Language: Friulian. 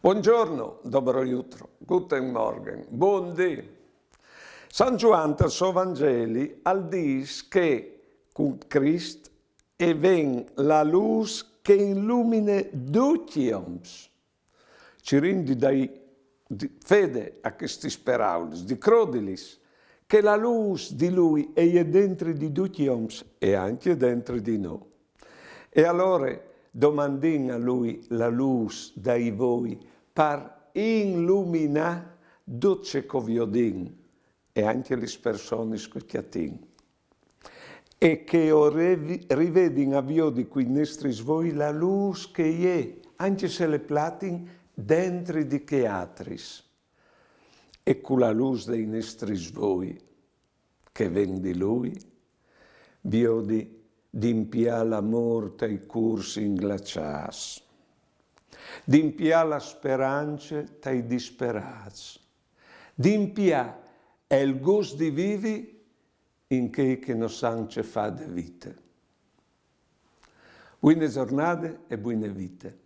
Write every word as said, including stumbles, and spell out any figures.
Buongiorno, dobro jutro, guten Morgen, buondì. San Zuan tal so Vangeli al dîs che cun Crist e ven la lûs che e ilumine ducj i oms. Cirìn di dâi fede a chestis peraulis, di crodilis, che la lûs di lui e je dentri di ducj i oms e ancje dentri di nô. E alore domandìn a lui la lûs dai voi par iluminâ dut ce che o viodìn e ancje lis personis che o cjatìn. E che o rivedìn a viodi cui nestris voi la lûs che e je, ancje se le platin dentri di chei altris. E cu la lûs dai nestris voi, che e ven di lui, viodi di impiâ l'amôr tai cûrs inglaçâts, di impiâ la sperance tai disperâts, di impiâ il gust di vivi in chei che no san ce fâ de vite. Buine zornade e buine vite.